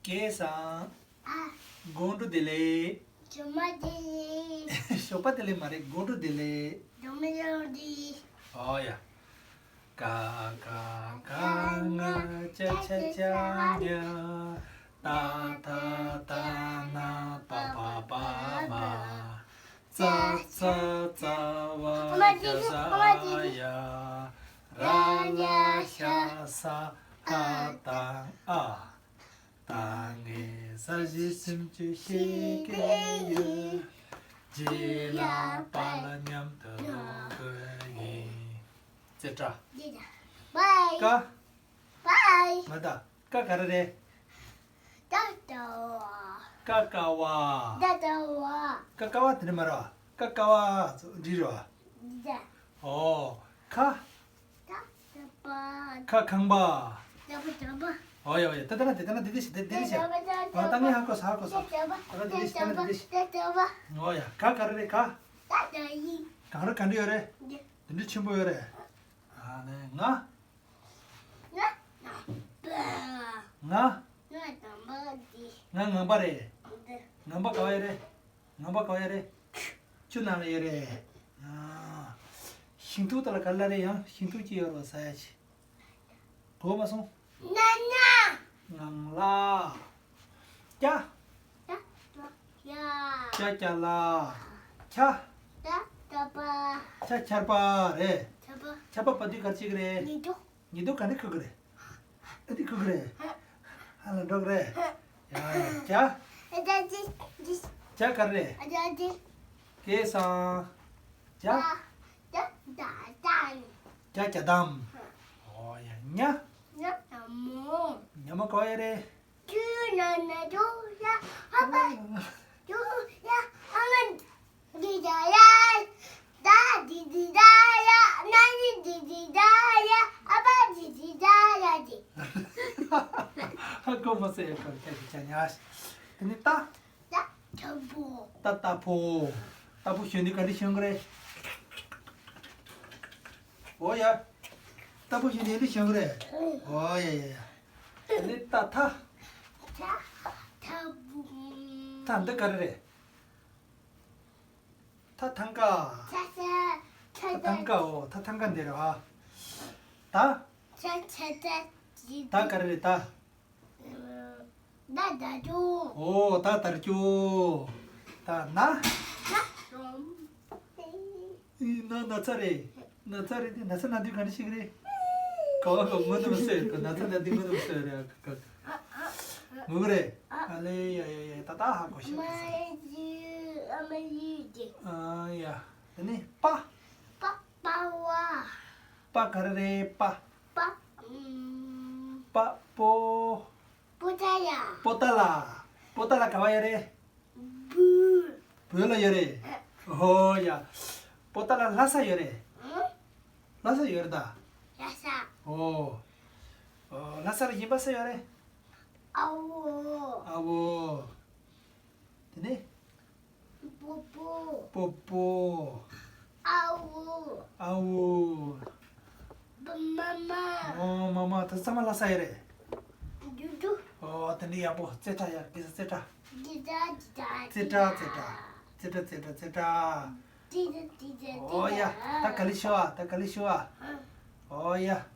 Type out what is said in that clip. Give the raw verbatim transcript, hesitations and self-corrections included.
སྐལ་བཟང་། ཨ། དགོང་དྲོ་བདེ་ལེགས། ཞོགས་པ་བདེ་ལེགས། ཞོགས་པ་བདེ་ལེགས་མ་རེད། དགོང་དྲོ་བདེ་ལེགས། དགོང་དྲོ་བདེ་ལེགས། ཨོ་ཡ། ཀ་ཀ་ག་ང་ཅ་ཆ་ཅ་ཉ། ཏ་ཐ་ད་ན་པ་པ་པ་མ། ཙ་ཙ་ཙ་བ་ཡ་ས་ཨ་ཡ། ར་ཉ་ཤ་ས་ཨ་དང་ཨ། ད་ངས་ས་གཞི་སུམ་ཅུ་ཤེས་ཀྱི་ཡོད། རྗེས་ལ་པཱ་ལགས་མཉམ་དུ་སློབ་དགོས་ཡིན། ཙེ་ཏྲ། ཀ། ཀ། མ་ད། ཀ་ག་རེ་རེད། ཀ་ཀ་བ། ཀ་ཀ་བ། ཀ་ཀ་བ་དེ་འདྲ་མ་རེད་བ། ཀ་ཀ་བ་འདི་རེད་བ། འདི་འདྲ། ཨོ། ཁ། ཁ་ཁང་པ། ཨོ་ཡ་ཨོ་ཡ། ད་ད་ན་དེ་ད་ན་དེ་དེ་ཤི་དེ་དེ་ཤི། ཨ་ད་ངས་ཧ་གོ་ས་ཧ་གོ་ས། ད་ན་དེ་དེ་ཤི་ད་ན་དེ་དེ་ཤི། ཨོ་ཡ། ག་ག་རེ་རེད་ག། གངས་རི་ག་འདྲ་ཡོད་རེད། དེ་འདྲ་ཆེན་པོ་ཡོད་རེད། ཨ་ནི་ང་། ང་། ང་། ང་ངང་པ་རེད། ངང་པ་ག་བ་ཡོད་རེད། ངང་པ་ག་བ་ཡོད་རེད། ཆུ་ནང་ལ་ཡོད་རེད། ཨ། ཤིང་ཏོག་དེ་ལ་ག་ལ་རེད། ཡང་ཤིང་ཏོག་ཅིག་ཡོད་རེད་ཟ་ཡ་ཅིག་གོ་མ་སོང་། ན་ན། ངང་ལ། ཀྱ། ཀྱ་ཀྱ་ལ། ཁྱ། ཁྱ་ཆར་པ་རེད། ཆར་པ་པ་དུས་གར་ཅིག་རེད། ཉི་གདུགས། ཉི་གདུགས་ག་འདྲ་ཁུག་གི་རེད། ཨ་འདི་ཁུག་གི་རེད། ཧ་ལ་འགྲོ་གི་རེད། ཡ་ཡ། ཀྱ། ཀྱ་ག་རེད། སྐལ་བཟང་། ཀྱ། ཀྱ་ཀྱ་དམ། ཨོ་ཡ། ཉ། ཉ་མོ། ཉ་མོ་ག་བ་ཡོད་རེད། ཁྱུ་ན་ན་ཁྱུ་ཡ་ཨ་ཕ། ཁྱུ་ཡ་ཨ་ང་འདི་ད་ཡ། ད་འདི་འདི་ད་ཡ། ན་ནི་འདི་འདི་ད་ཡ། ཨ་ཕ་འདི་འདི་ད་ཡ་འདི། ཧ་གོ་མ་སོང་ཡ། ཁ་ཁ་ཁ་ཉ། དེ་ནི་ཏ། ཏ་ཏ་ཕོ། ཏ་ཏ་ཕོ། ཏ་ཕོ་ཞོན་དུས་ག་འདྲ་ཞོན་གི་རེད། ཨོ་ཡ། ཏ་ཕོ་ཞོན་དུས་འདི་ཞོན་གི་རེད། ཨོ་ཡ་ཡ་ཡ། དེ་ནི་ཏ་ཐ། ཐ་འདི་ག་རེ་རེད། ཐ་ཐང་ཀ། ཐ་ཐང་ཀ། ཨོ་ཐ་ཐང་ཀ་འདི་རེད་ཨ། ད། ད་ག་རེ་རེད་ད། ད་དར་ཅོ། ཨོ་ད་དར་ཅོ། ད་ན། ན་རོམ། ཨི་ན་ན་ཚ་རེད། ན་ཚ་རེད་དེ། ན་ཚ་ན་དུས་ག་འདྲ་ཞིག་རེད། ག་བ་ག་ངོ་ནུབ་སོ་ཡོད་ག། ན་ཚ་ན་དུས་ངོ་ནུབ་སོ་ཡོད་རེད་ཨ་ཀ་ཀ། ངུ་གི་རེད། ཨ་ལེ་ཡ་ཡ་ཡ། ད་ད་ཧ་གོ་ཤེས་གི་སོང་། ཨ་ཡ། དེ་ནི་པ། པ་པ་བ། པ་ག་རེ་རེད་པ། པ། ཨུམ། པ་པོ། པོ་ཏ་ལ། པོ་ཏ་ལ། པོ་ཏ་ལ་ག་བ་ཡོད་རེད། བུ། བོད་ལ་ཡོད་རེད། ཨོ་ཡ། པོ་ཏ་ལ་ལྷ་ས་ཡོད་རེད། ཨང་། ལྷ་ས་ཡོད་རེད་ད། ལྷ་ས། ཨོ། ཨོ་ལྷ་ས་ལ་གཞན་པ་སུ་ཡོད་རེད། ཨ་བོ། ཨ་བོ། དེ་ནས། པོ་པོ། པོ་པོ། ཨ་བོ། ཨ་བོ། མ་མ། ཨོ་མ་མ། དེ་ཚང་མ་ལྷ་ས་ཡོད་རེད། ཇུ་ཇུ། ཨོ་དེ་འདྲ་ཡག་པོ། ཙེ་ཏྲ་ཡ། གེ་སར་ཙེ་ཏྲ། ཙེ་ཏྲ་ཙེ་ཏྲ། ཙེ་ཏྲ་ཙེ་ཏྲ་ཙེ་ཏྲ། ཨོ་ཡ། ད་ག་ལེ་ཤོ་ཨ། ད་ག་ལེ་ཤོ་ཨ། ཨོ་ཡ།